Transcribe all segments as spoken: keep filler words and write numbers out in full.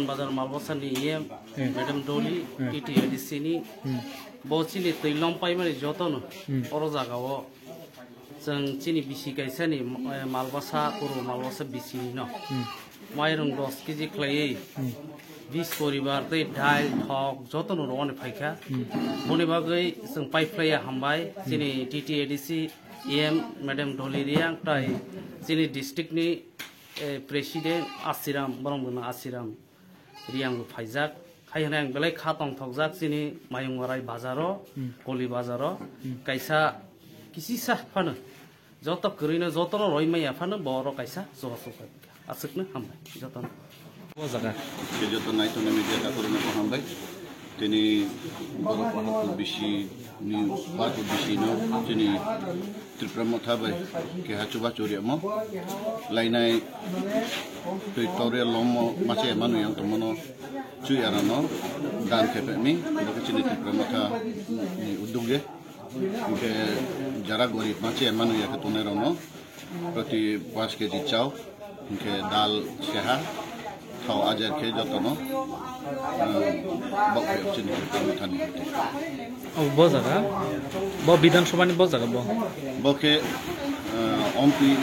Bazar Malbasa ni E M, Hmm. Madam Dolly, Hmm. T T A D C ni, Hmm. bo chini twi lom paimani jotono Hmm. oro jaga o chwng chini bisi kaisa ni, eh, Malbasa, Purbo Malbasa bisi ni no. Hmm. Mairung dos kg khlaiwi, Hmm. bis poribar tei dal, thok jotono rwani phaikha. Hmm. Boni bagwi chwng paiphlaiya hambai, Hmm. chini T T A D C E M Madam Dolly Riang tai chini district ni, eh, president Asiram, borok bwma Asiram Riang bo phaijak. Hai hwnwi ang belai kha tongthokjak chini Mayungwarai bazaro, Hmm. Koli bazaro. Hmm. Kaisa kisisa phano joto kwrwino jotono roi maya phano borok kaisa chubachu kha. Aswkno hambai jotono. O jaga. Ke joto naitongnai media takhurokno bo hambai. Tini borok Paharpur bisi ni, Paharpur bisi no chini Tipra Motha bai keha chubachu riyamo. Lainai twi torya lomo mache manu yang tongmano chui arano dan khe pemi. Bo khe chini Tipra Motha ni uddog de. Hingke jara gorib mache manu ya khe tongnai rokno proti panch kg chao, hingke dal seha, thao ajer khe jotono, eh, bok khe chini khe thani. O bo jaga, bo Bidhan Sabha ni bo jaga bo. Bo khe, eh, ompi,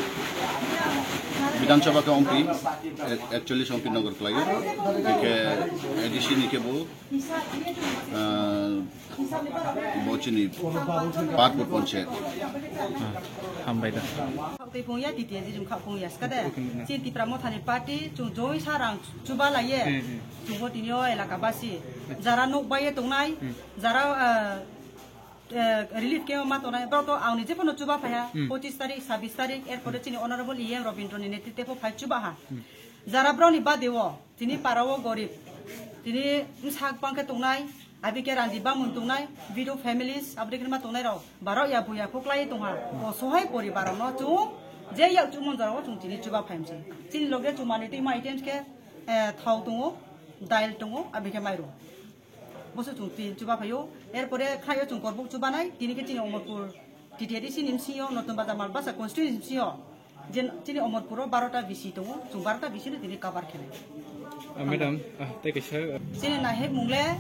Bidhan Sabha khe ompi, eh, ekchollis ompi nogor klaio, hingke A D C ni khe bo, eh, Bo chini Paharpur Panchayat. Hambai da. Khak twi phung ya, T T A D C chwng khak phung ya, skade. Chini Tipra Mothani party, chwng joi sa rang chuba laiye. Hmm, hmm. Chwngbo tini o elaka basi. Jara nok baiye tongnai, Hmm. jara, eh, eh, relief camp ma tongnai, borok to aoni jephano chuba phaiha, Hmm. pochis tarik, sabis tarik, er pore chini Honorable E M Robindro ni netritwe pho phai chuba ha. Hmm. Jara borok ni bade o, Tini para o gorib, tini bwsak bangkhe tongnai, abike randi bamung tongnai, widow families, abri khe ma tongnai rok, barok ya buya khuklai tongha, o sohai poribar rokno chwng je yak chumon jora o chwng tini chuba phaimse. Chini loge chumani twi ma items khe, eh, thao tongo, dal tongo, abike mairum. Boso chwng tini chuba phaio, er pore khlaio chwng korbuk chubanai, tini khe chini Omorpur T T A D C ni bsing yo, Notun Bazar Malbasa constituency ni bsing yo, je chini Omorpur o barota bisi tongo, chwng barota bisi no tini cover khe nai. Ah, madam, ah, tei kaisa, ah, chini nahek mung le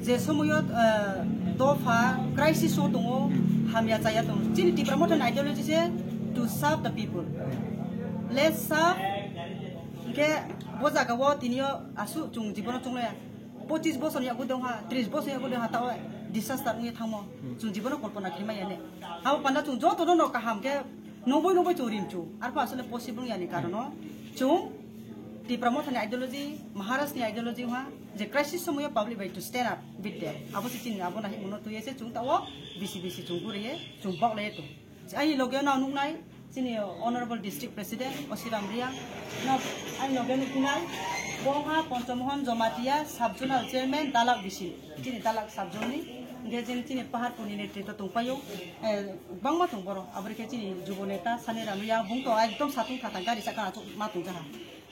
je somoyo, ah, dopha crisis o tongo, hamya chaya tongo. Chini Tipra Motha ni ideology se to serve the people. Let's serve. Hingke bo jaga o tini o asu chwng jibono chwng laya. Pochis bosor ni yago dong ha, tris bosor ni yago dong ha, tao disaster wngwi thangmo. Hmm. Chwng jibono kolpona khe maya ne. Abo panda chwng joto no kaham khe noboi noboi chwng rimchu. Arpha asole possible wngya ni karono chwng Tipra Motha ni ideology, Maharaj ni ideology wngha je crisis somoyo public bai to stand up with them. Abo se chini abo nahi muno tuye se chwng tao bisi bisi chwng guriye chwng bok laiye to. Ani loge no nuknai, chini Honorable District President Osiram Riang, no, ani loge nuknai, bo wngkha Ponchomohon Jomatia Sub Zonal Chairman Dalak bisi, chini Dalak Sub Zone ni, hingke chini, chini Paharpur ni netrito tongpaio, eh, bangma tong borok, aboni khe chini Jubo Neta Saniram Riang, bung to ekdom satung thata gari saka achuk ma tongjaha.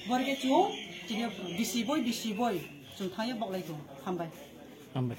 Borok khe chwng, chini bisi boi, bisi boi, chwng thangyo boklai tongo, hambai. Hambai.